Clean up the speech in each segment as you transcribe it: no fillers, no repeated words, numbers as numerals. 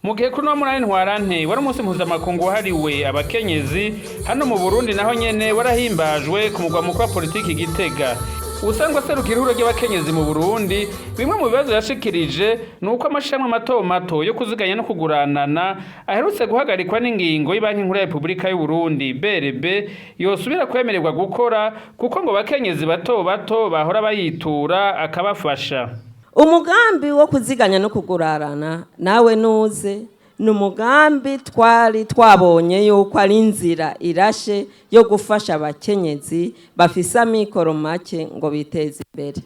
Mu gihe kuri uno munani Ntwarante wari umunsi mpuzamakungu wahariwe abakenyezi, hano mu Burundi naho nyene warahimbajwe ku mugwa mukuru wa politiki Gitega. Usanzwe aserukira ihuriro ry'abakenyezi mu Burundi, bimwe mu bibazo yashikirije ni uko amashirahamwe mato mato yo kuziganya no kuguranana aherutse guhagarikwa n'ingingo y'Ibanki Nkuru ya Repubulika y'u Burundi BRB yosubira kwemererwa gukora, kuko ngo abakenyezi bato bato bahora bayitura akabafasha. Umugambi wo kuziganya no kugurarana nawe nuze ni umugambi twari twabonye yuko ari inzira irashe yo gufasha abakenyezi bafise amikoro make ngo biteze imbere,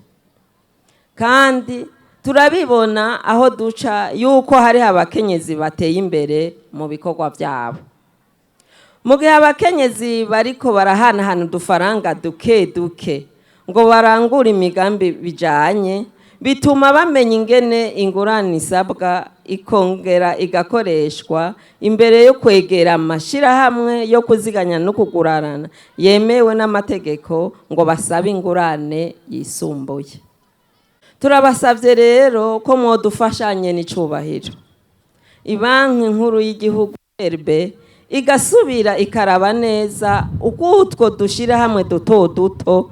kandi turabibona aho duca yuko hariho abakenyezi bateye imbere mu bikorwa byabo. Mu gihe abakenyezi bariko barahanahana udufaranga duke duke ngo barangure imigambi bijanye, bituma bamenya ingene ingurane isabwa ikongera igakoreshwa imbere yo kwegera amashirahamwe yo kuziganya no kugurarana yemewe n'amategeko ngo basabe ingurane yisumbuye. Turabasavye rero ko mwodufashanye n'icubahiro Ibanki Nkuru y'Igihugu RB igasubira ikaraba neza uko utwo dushirahamwe duto duto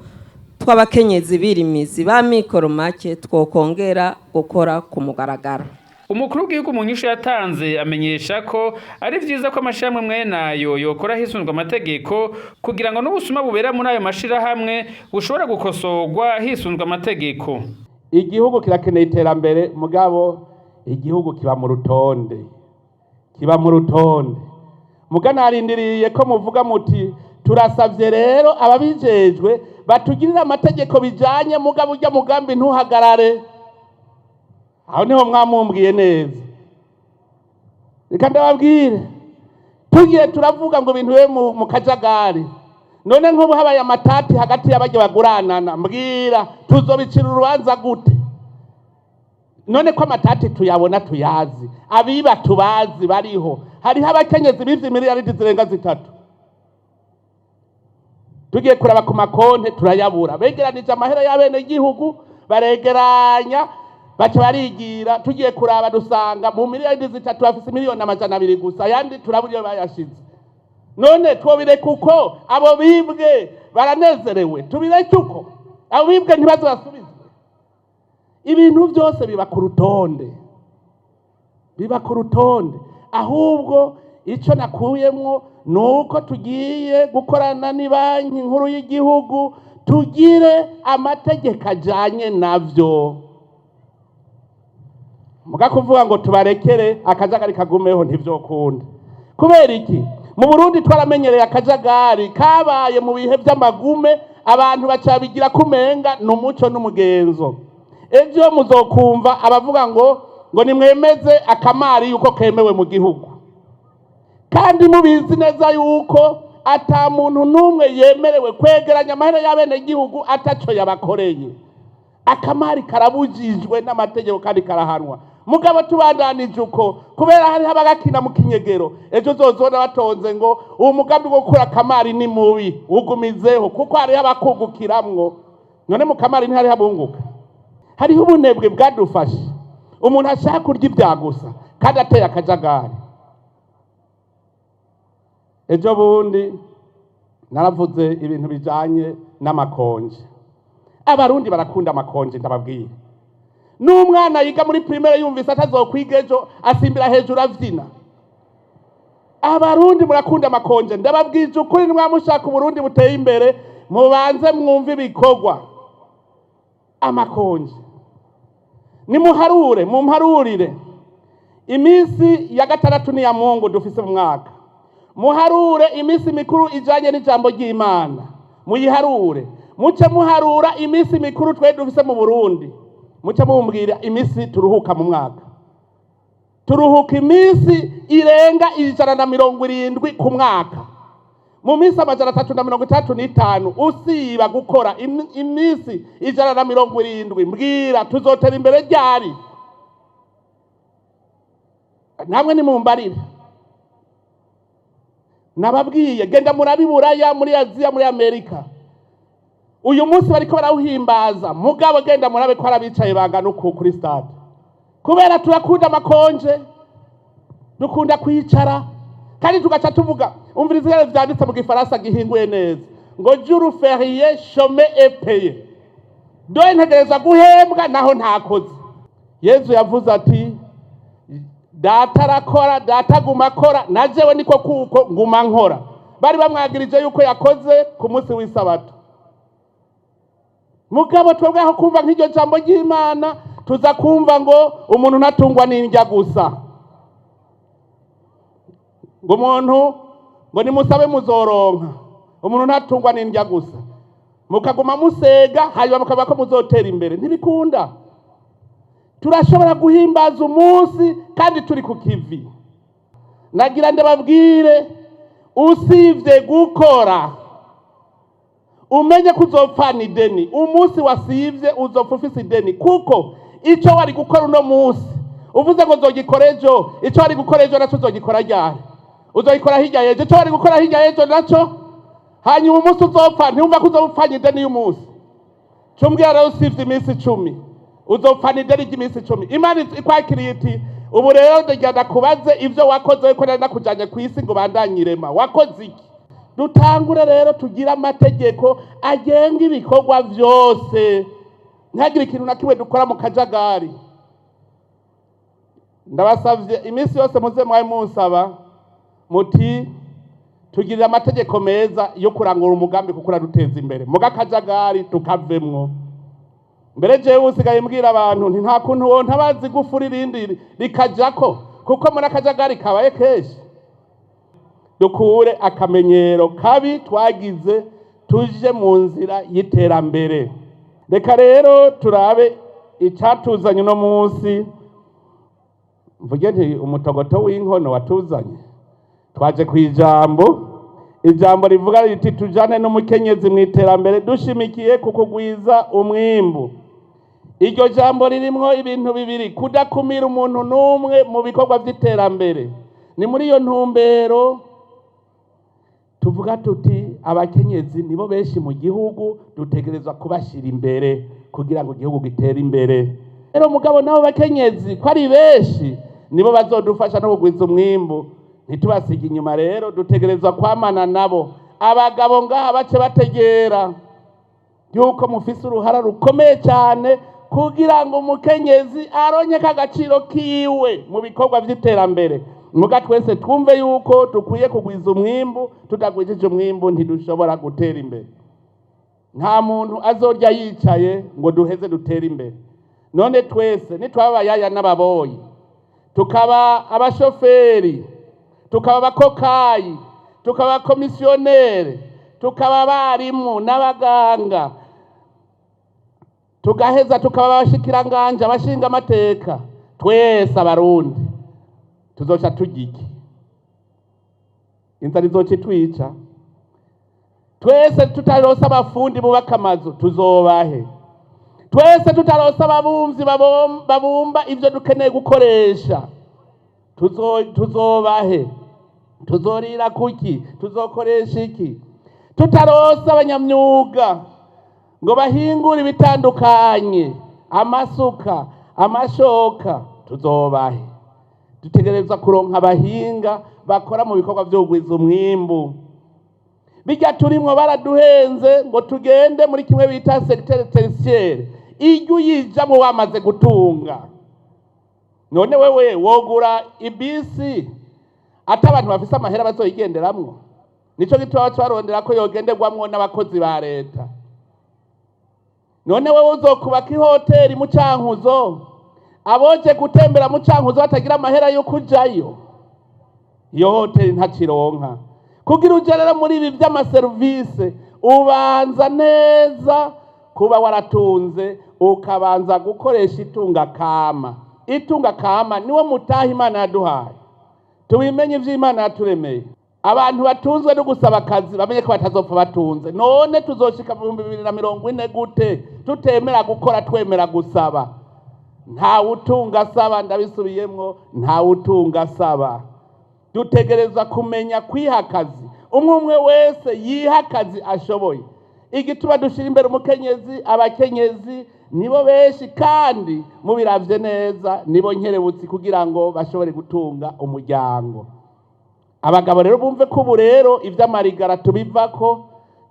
tw'abakenyezi birimizi ba mikoro make twokongera gukora ku mugaragaro. Umukuru w'igihugu mu nyishu yatanze amenyesha ko ari vyiza ko amashirahamwe mwene ayo yokora hisunzwe amategeko, kugira ngo n'ubusuma bubera muri ayo mashirahamwe bushobora gukosorwa hisunzwe amategeko. Igihugu kirakeneye iterambere, mugabo igihugu kiba mu rutonde, kiba mu rutonde. Muga narindiriye ko muvuga muti: "Turasavye rero ababijejwe batugirire amategeko bijanye, mugabo urya mugambi ntuhagarare." Aho niho mwamumbwiye neza. Reka ndababwire, tugiye turavuga ngo ibintu bibe mu kajagari. None nk'ubu habaye amatati hagati y'abarya baguranana, mbwira, tuzobicira urubanza gute? None ko amatati tuyabona, tuyazi, abiba tubazi bariho. Hariho abakenyezi bivye miliyaridi zirenga 3. Tugiye kuraba ku makonte turayabura. Begeranije amahera y'abenegihugu, baregeranya, baca barigira. Tugiye kuraba dusanga mu miliyaridi 3 bafise miliyoni 200 gusa, ayandi turabura iyo bayashize. None twobireka uko? Abo bibwe baranezerewe, tubireke uko? Abo bibwe ntibazobasubizwe? Ibintu byose biba ku rutonde, biba ku rutonde. Ahubwo icyo nakuyemwo ni uko tugiye gukorana n'ibanki nkuru y'igihugu, tugire amategeko ajanye navyo. Muga kuvuga ngo tubarekere akajagari kagumeho ntivyokunda. Kubera iki? Mu Burundi twaramenyereye akajagari kabaye mu bihe vy'amagume, abantu bacabigira kumenga ni umuco n'umugenzo. Ejo muzokumva abavuga ngo nimwemeze akamari yuko kemewe mu gihugu, kandi mubizi neza yuko ata muntu n'umwe yemerewe kwegeranya amahera y'abenegihugu ataco yabakoreye. Akamari karabujijwe n'amategeko kandi karahanwa. Mugabo tubandanije uko, kubera hariho abagakina mu kinyegero, ejo uzozona batonze ngo uwo mugambi wo gukora akamari ni mubi, ugumizeho, kuko hariho abakugukiramwo. None mu kamari ntihariho abunguka? Hariho ubunebwe bwadufashe, umuntu ashaka kurya ibya gusa kandi ateye akajagari. Ejo bundi naravuze ibintu bijanye n'amakonje. Abarundi barakunda amakonje, ndababwira. N'umwana yiga muri primaire yumvise atazokwiga ejo asimbira hejuru avyina. Abarundi murakunda amakonje, ndababwije ukuri. Nimwamushaka Uburundi buteye imbere, mubanze mwumve ibikorwa. Amakonje, nimuharure, mumparurire iminsi ya gatandatu n'iya Mungu dufise mu mwaka, muharure iminsi mikuru ijanye n'ijambo ry'Imana, muyiharure, muce muharura iminsi mikuru twe dufise mu Burundi, muce mumbwira iminsi turuhuka mu mwaka. Turuhuka iminsi irenga 170 ku mwaka. Mu minsi 365 usiba gukora iminsi 170, mbwira, tuzotera imbere ryari? Namwe nimumbarire. Nababwiye, genda murabi Buraya, muri Aziya, muri Amerika, uyu munsi bariko barawuhimbaza. Mugabo genda murabe ko hari abicaye bangana uku kuri stade, kubera turakunda amakonje. Dukunda kwicara kandi tugaca tuvuga. Umviriza ingene vyanditse mu Gifaransa gihinguye neza, ngo jour férié chômé et payé. Doye ntegerezwa guhembwa naho ntakoze. Yezu yavuze ati: "Data arakora, Data aguma akora, na jewe niko kuko nguma nkora." Bari bamwagirije yuko yakoze ku munsi w'Isabato. Mugabo twebwe aho kumva nk'iryo jambo ry'Imana, tuza kumva ngo umuntu ntatungwa n'indya gusa, ngo umuntu ngo nimusabe muzoronka. Umuntu ntatungwa n'indya gusa, mukaguma musega, hanyuma mukavuga ko muzotera imbere. Ntibikunda. Turashobora guhimbaza umunsi kandi turi ku kivi. Nagira ndababwire, usibye gukora, umenye ko uzopfana ideni. Umunsi wasivye uzopfa ufise ideni, kuko ico wari gukora uno munsi uvuze ngo nzogikora ejo, ico wari gukora ejo naco uzogikora ryari? Uzogikora hirya y'ejo. Ico wari gukora hirya y'ejo naco, hanyuma umunsi uzopfa, ntiwumva ko uzopfanye ideni y'umunsi. Cumbwira rero, usivye iminsi 10, uzopfana ideni ry'iminsi 10. Imana ikwakiriye iti: "Ubu rero ndagira ndakubaze ivyo wakoze, ko nari nakujanye kw'isi ngo bandanye irema, wakoze iki?" Dutangure rero tugire amategeko agenga ibikorwa vyose, ntihagire ikintu na kimwe dukora mu kajagari. Ndabasavye, iminsi yose muze mwabe munsaba muti: "Tugirire amategeko meza yo kurangura umugambi, kuko uraduteza imbere." Muga akajagari tukavemwo. Mbere jewe usigaye mbwira abantu nti: "Nta kuntu wo ntabazi igufuri irindi rikajako, kuko muri akajagari kabaye kenshi." Dukure akamenyero kabi twagize, tuje mu nzira y'iterambere. Reka rero turabe icatuzanye uno munsi. Mvuge nti umutogoto w'inkono watuzanye. Twaje ku ijambo, ijambo rivuga riti: "Tujane n'umukenyezi mu iterambere dushimikiye ku kugwiza umwimbu." Iryo jambo ririmwo ibintu bibiri: kudakumira umuntu n'umwe mu bikorwa vy'iterambere. Ni muri iyo ntumbero tuvuga tuti: abakenyezi nibo benshi mu gihugu, dutegerezwa kubashyira imbere kugira ngo igihugu gitere imbere. Rero mugabo nabo bakenyezi ko ari benshi, nibo bazodufasha no kugwiza umwimbu, ntitubasige inyuma. Rero dutegerezwa kwamana nabo. Abagabo ngaha bace bategera yuko mufise uruhara rukomeye cyane kugira ngo umukenyezi aronke k'agaciro kiwe mu bikorwa vy'iterambere. Muga twese twumve yuko dukwiye kugwiza umwimbu. Tutagwijije umwimbu ntidushobora gutera imbere. Nta muntu azorya yicaye ngo duheze dutere imbere. None twese nitwaba abayaya n'ababoyi, tukaba abashoferi, tukaba abakokayi, tukaba abakomisiyoneri, tukaba abarimu n'abaganga, tugaheza tukaba abashikiranganje, abashinga amateka, twese Abarundi tuzoca turya iki? Inzara izoca itwica twese. Tutarose abafundi bubaka amazu, tuzobahe? Twese tutarose ababumvyi babumba ivyo dukeneye gukoresha, tuzobahe? Tuzorira kuki? Tuzokoresha iki? Tutarose abanyamyuga ngo bahingure ibitandukanye, amasuka, amashoka, tuzobahe? Dutegerezwa kuronka abahinga bakora mu bikorwa vyo kugwiza umwimbu. Bijya turimwo baraduhenze ngo tugende muri kimwe bita secteur tertiaire, iryo uyijamwo wamaze gutunga. None wewe wogura ibisi ati abantu bafise amahera bazoyigenderamwo? Nico gituma baca barondera ko yogenderwamwo n'abakozi ba leta. None wewe uzokubaka ihoteri mu Cankuzo, aboje gutembera mu Cankuzo batagira amahera yo kujayo, iyo hoteri ntacironka. Kugira uje rero muri ibi vy'amaserivise, ubanza neza kuba waratunze, ukabanza gukoresha itunga kama. Itunga kama niwo mutaha Imana yaduhaye. Tubimenye ivyo Imana yaturemeye. Abantu batunzwe no gusaba akazi bamenye ko batazopfa batunze. None tuzoshika mu 2040 gute tutemera gukora, twemera gusaba? Ntawe utunga asaba. Ndabisubiyemwo, ntawe utunga asaba. Dutegerezwa kumenya kwiha akazi. Umwe umwe wese yiha akazi ashoboye. Igituma dushira imbere umukenyezi, abakenyezi nibo benshi kandi mubiravye neza nibo nkerebutsi kugira ngo bashobore gutunga umuryango. Abagabo rero bumve ko ubu rero ivy'amarigara tubivako,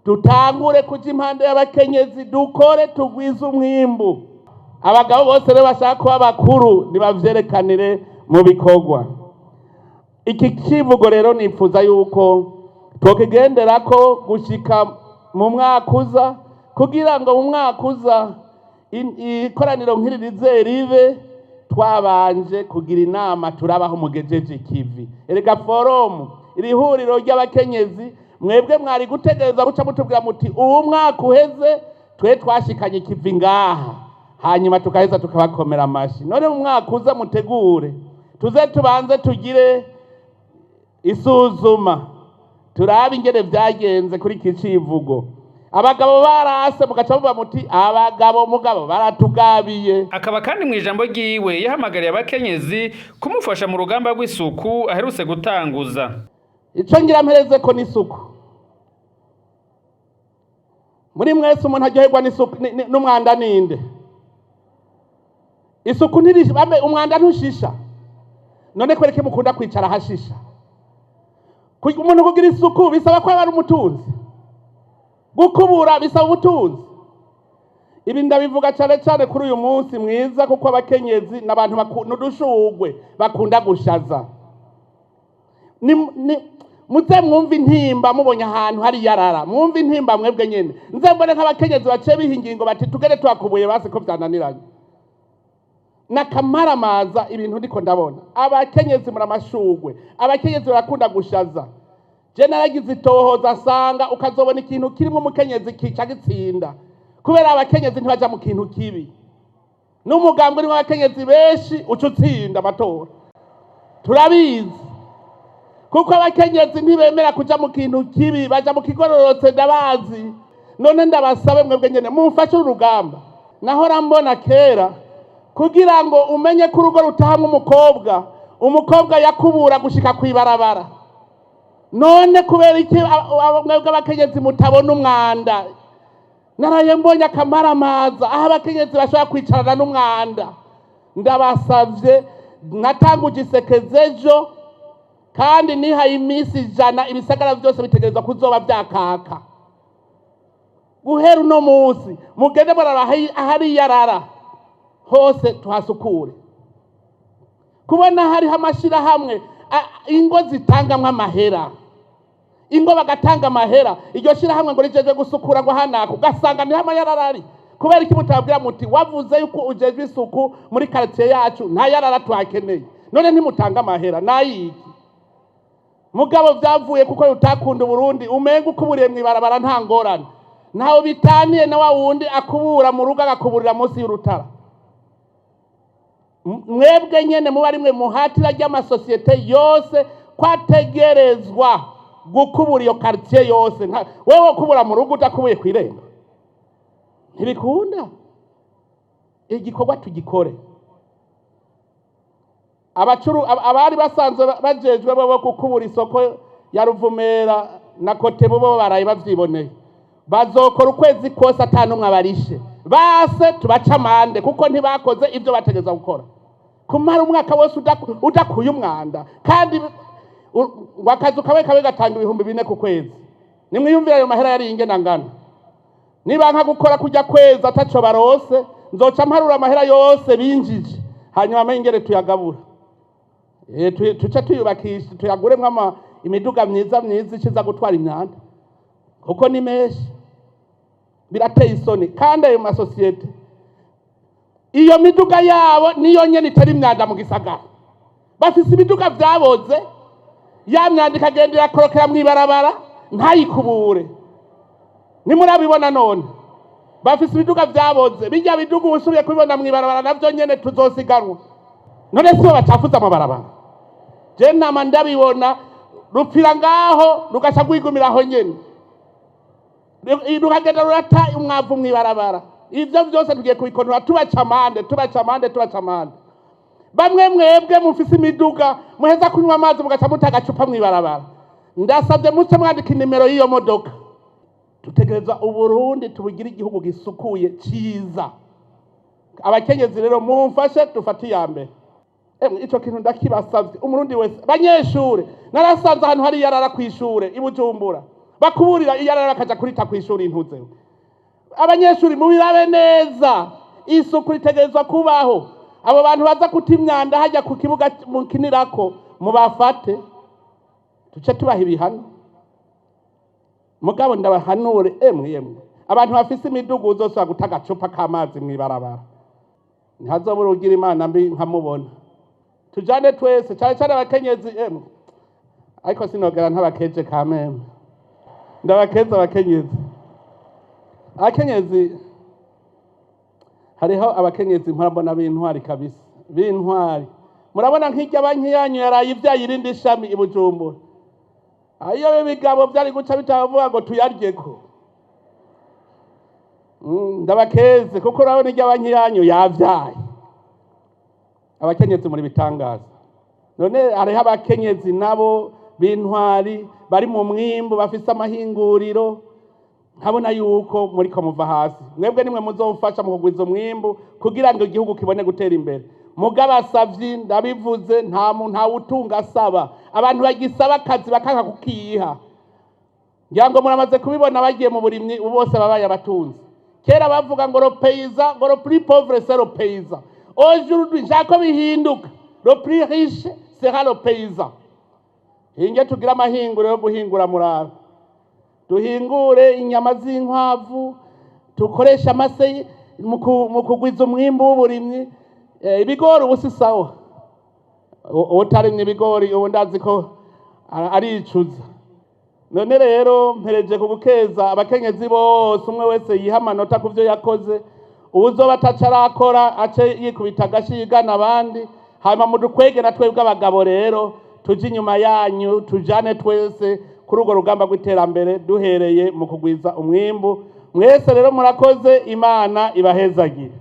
dutangure kuja impande y'abakenyezi, dukore tugwize umwimbu. Abagabo bose rero bashaka kuba bakuru nibavyerekanire mu bikorwa. Iki kivugo rero nifuza yuko twokigenderako gushika mu mwaka uza, kugira ngo mu mwaka uza ikoraniro nk'iri rize ribe twabanje kugira inama turabaho mugejeje ikivi. Erega forumu, iri huriro ry'abakenyezi, mwebwe mwari gutegereza guca mutubwira muti uwu mwaka uheze twe twashikanye ikivi ngaha, hanyuma tukaheza tukabakomera amashi. None mu mwaka uza mutegure tuze tubanze tugire isuzuma, turabe ingene vyagenze kuri iki civugo. Abagabo barase mugaca muvuga muti abagabo mugabo baratugabiye. Akaba kandi mu ijambo ryiwe yahamagariye abakenyezi kumufasha mu rugamba rw'isuku aherutse gutanguza. Ico ngira mpereze ko n'isuku. Muri mwese umuntu aryoherwa n'isuku n'umwanda ninde? Isuku ntirisha, bambe umwanda ntushisha. None kwereke mukunda kwicara hashisha. Umuntu kugira isuku bisaba ko aba ari umutunzi. Gukubura bisaba ubutunzi. Ibi ndabivuga cane cane kuri uyu munsi mwiza, kuko abakenyezi n'abantu n'udushurwe bakunda gushaza. Muze mwumve intimba mubonye ahantu hari yarara, mwumve intimba mwebwe nyene. Nze mbone nk'abakenyezi baciye biha ingingo bati tugere tuhakubuye basi ko vyananiranye. Nakamaramaza ibintu ndiko ndabona. Abakenyezi muri amashurwe, abakenyezi barakunda gushaza. Je naragize itohoza asanga ukazobona ikintu kirimwo umukenyezi kica gitsinda, kubera abakenyezi ntibaja mu kintu kibi. N'umugambi urimwo abakenyezi benshi uca utsinda amatora, turabizi, kuko abakenyezi ntibemera kuja mu kintu kibi, baja mu kigororotse, ndabazi. None ndabasabe mwebwe nyene mumfashe urugamba. Nahora mbona kera kugira ngo umenye ko urugo rutahamwe umukobwa, umukobwa yakubura gushika kwibarabara. None kubera iki mwebwe abakenyezi mutabona umwanda? Naraye mbonye akamaramaza aho abakenyezi bashobora kwicarana n'umwanda. Ndabasavye, natanguje isekeza ejo kandi nihaye iminsi 100, ibisagara vyose bitegerezwa kuzoba vyakaka. Guhera uno munsi mugende muraba ahari yarara hose tuhasukure. Kubona hariho amashirahamwe, ingo zitangamwo amahera, ingo bagatanga amahera, iryo shirahamwe ngo rijeje gusukura ngo hanaka, ugasanga niho amayarara ari. Kubera iki mutabwira muti wavuze yuko ujejwe isuku muri quartier yacu, nta yarara twakeneye, none ntimutanga amahera nayiki? Mugabo vyavuye kuko utakunda Uburundi, umenga ukuburiye mw'ibarabara nta ngorane, ntaho bitaniye na wa wundi akubura mu rugo agakuburira munsi y'urutara. Mwebwe nyene muba rimwe muhatira ry'amasosiyete yose kwategerezwa gukubura iyo quartier yose. Wewe ukubura mu rugo udakubuye kw'irembo ntibikunda. Igikorwa tugikore. Abari basanzwe bajejwe bo gukubura isoko ya Ruvumera na Kotebu bo baraye bavyiboneye, bazokora ukwezi kose ata n'umwe abarishe, base tubaca amande kuko ntibakoze ivyo bategeza gukora. Kumara umwaka wose udakuye umwanda, kandi ngo akazu kawe kabe gatanga 4000 ku kwezi. Nimwiyumvire ayo mahera yari ingena ngana. Niba nka gukora kujya kwezi ataco barose, nzoca mparura amahera yose binjije, hanyuma amenye ingene tuyagabura. Tuce tuyubakisha, tuyaguremwo imiduga myiza myiza ikiza gutwara imyanda, kuko ni menshi. Birateye isoni. Kandi ayo masosiyete, iyo miduga yabo niyo nyene itera imyanda mu gisagara. Bafise ibiduga vyaboze, ya myanda ikagenda irakorokera mw'ibarabara ntayikubure. Nimurabibona none bafise ibiduga vyaboze, bijya biduga usubiye kubibona mw'ibarabara navyo nyene tuzosiganwa. None sibo bacafuza amabarabara? Je nama ndabibona rupfira ngaho rugaca rwigumira aho nyene, rukagenda rurata umwavu mw'ibarabara. Ivyo vyose tugiye kubikonora, tubaca amande, tubaca amande, tubaca amande. Bamwe mwebwe mufise imiduga muheza kunywa amazi mugaca muta agacupa mw'ibarabara, ndasavye muce mwandika inimero y'iyo modoka. Dutegerezwa Uburundi tubugire igihugu gisukuye, ciza. Abakenyezi rero, mumfashe dufate iya mbere. Emwe, ico kintu ndakibasavye, Umurundi wese. Banyeshure, narasanze ahantu hari iyarara kw'ishure i Bujumbura, bakuburira iyarara bakaja kurita kw'ishure intuzeho. Abanyeshuri, mubirabe neza, isuku ritegerezwa kubaho. Abo bantu baza kuta imyanda hajya ku kibuga mukinirako, mubafate, tuce tubaha ibihano. Mugabo ndabahanure, emwe yemwe, abantu bafise imidugu, uzosubira guta agacupa k'amazi mw'ibarabara, ntihazobura ugira Imana mbi nkamubona. Tujane twese, cyane cyane abakenyezi. Emwe, ariko sinogera ntabakeje kameme, ndabakeza abakenyezi. Abakenyezi, hariho abakenyezi mpora mbona b'intwari kabisa, b'intwari. Murabona nk'irya banki yanyu yaraye ivyaye irindi shami i Bujumbura. Iyo b'ibigabo vyari guca bitavuga ngo tuyaryeko. Ndabakeze kuko urabona irya banki yanyu yavyaye. Abakenyezi muri bitangaza. None hariho abakenyezi nabo b'intwari bari mu mwimbu, bafise amahinguriro. Nkabona yuko muriko muva hasi. Mwebwe nimwe muzofasha mu kugwiza umwimbu kugira ngo igihugu kibone gutera imbere. Mugabo asavyi, ndabivuze, nta muntu, ntawutunga asaba. Abantu bagisaba akazi bakanka kukiha, ngira ngo muramaze kubibona, bagiye mu burimyi ubu bose babaye abatunzi. Kera bavuga ngo le paysan, ngo le plus pauvre c'est le paysan. Aujourd'hui nshaka ko bihinduka: le plus riche sera le paysan. Hinge tugire amahinguriro yo guhingura, murabe, duhingure inyama z'inkwavu, dukoreshe amase mu kugwiza umwimbu w'uburimyi. Ibigori ubu si sawa. Utarimye ibigori ubu ndazi ko aricuza. None rero mpereje ku gukeza abakenyezi bose, umwe wese yiha amanota ku byo yakoze. Uwuzoba ataco arakora ace yikubita agashi, yigana abandi. Hanyuma mudukwege na twebwe abagabo rero, tuje inyuma yanyu, tujane twese kuri urwo rugamba rw'iterambere, duhereye mu kugwiza umwimbu. Mwese rero murakoze, Imana ibahezagire.